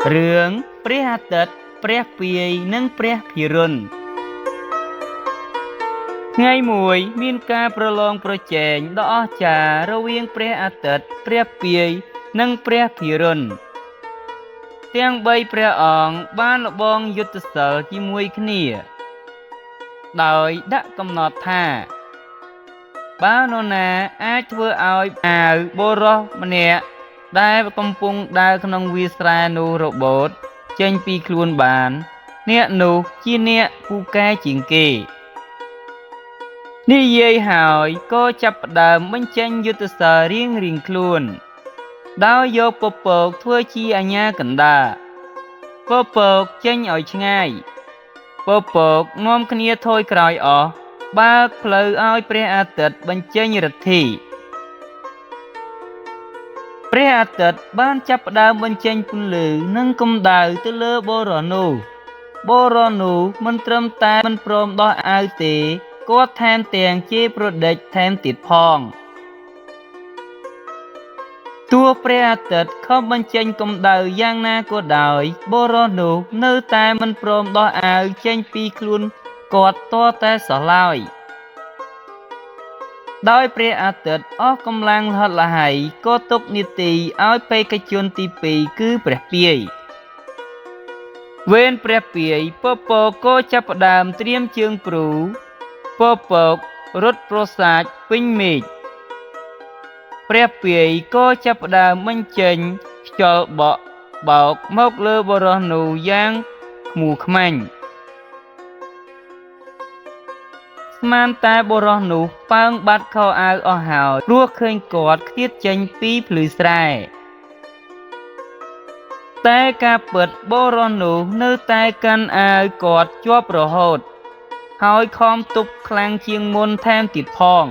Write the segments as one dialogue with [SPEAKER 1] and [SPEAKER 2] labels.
[SPEAKER 1] រឿងព្រះអាទិត្យព្រះពាយនិងព្រះភិរុណថ្ងៃមួយមានការប្រឡងប្រជែងដ៏អស្ចារ្យរវាងព្រះអាទិត្យព្រះពាយនិងព្រះភិរុណទាំងបីព្រះអង្គបានល្បងយុទ្ធសិល្ប៍ជាមួយគ្នា ដោយដាក់កំណត់ថា បើនរណាអាចធ្វើឲ្យអាវបុរសម្នាក់ដែលកំពុងដើរក្នុងវាលស្រែនោះរបូតចេញពីខ្លួនបាន អ្នកនោះជាអ្នកពូកែជាងគេ និយាយហើយក៏ចាប់ផ្ដើមបញ្ចេញយុទ្ធសាស្ត្ររៀងៗខ្លួន ដោយយកពពកធ្វើជាអាជ្ញាកណ្ដាលពពកចេញឲ្យឆ្ងាយពពកនាំគ្នាថយក្រោយអស់បើកផ្លូវឲ្យព្រះអាទិត្យបញ្ចេញឫទ្ធីព្រះអាទិត្យបានចាប់ផ្ដើមបញ្ចេញពន្លឺនិងកម្ដៅទៅលើបុរសនោះបុរសនោះមិនត្រឹមតែមិនព្រមដោះអាវទេគាត់ថែមទាំងជេរប្រដេចថែមទៀតផងទោះព្រះអាទិត្យខំបញ្ចេញកម្ដៅយ៉ាងណាក៏ដោយបុរសនោះនៅតែមិនព្រមដោះអាវចេញពីខ្លួនគាត់ទាល់តែសោះឡើយដោយព្រះអាទិត្យអស់កម្លាំងល្ហិតល្ហៃក៏ទុកនាទីឲ្យបេក្ខជនទី2គឺព្រះពាយវេនព្រះពាយពពកក៏ចាប់ផ្ដើមត្រៀមជើងព្រូពពករត់ប្រសាចពេញមេឃព្រះពាយក៏ចាប់ផ្ដើមបញ្ចេញខ្យល់បក់បោកមកលើបុរសនោះយ៉ាងខ្មួខ្មាញ់ស្មានតែបុរសនោះប៉ើងបាត់ខោអាវអស់ហើយព្រោះឃើញគាត់ខ្ទាតចេញពីភ្លឺស្រែតែការពិតបុរសនោះនៅតែកាន់អាវគាត់ជាប់រហូតហើយខំទប់ខ្លាំងជាងមុនថែមទៀតផង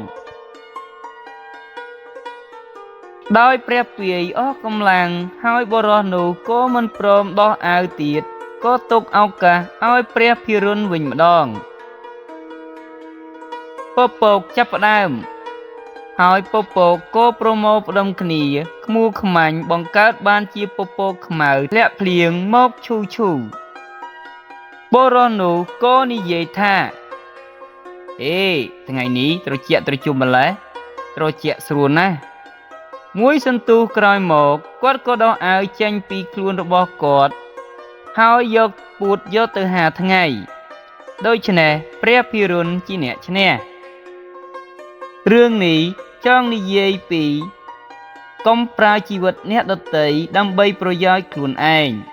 [SPEAKER 1] ដោយព្រះពាយអស់កម្លាំងហើយបុរសនោះក៏មិនព្រមដោះអាវទៀតក៏ទុកឱកាសឲ្យព្រះភិរុណវិញម្ដងពពកចាប់ផ្ដើមហើយពពកក៏ប្រមូលផ្ដុំគ្នាខ្មួខ្មាញ់បង្កើតបានជាពពកខ្មៅធ្លាក់ភ្លៀងមកឈូឈូបុរសនោះក៏និយាយថាអេថ្ងៃនេះត្រជាក់ត្រជុំម្ល៉េះត្រជាក់ស្រួលណាស់មួយសន្ទុះក្រោយមកគាត់ក៏ដោះអាវចេញពីខ្លួនរបស់គាត់ហើយយកពួតយកទៅហាថ្ងៃដូច្នេះព្រះភិរុណជាអ្នកឈ្នះរឿងនេះចង់និយាយពីកុំប្រើជីវិតអ្នកដទៃដើម្បីប្រយោជន៍ខ្លួនឯង។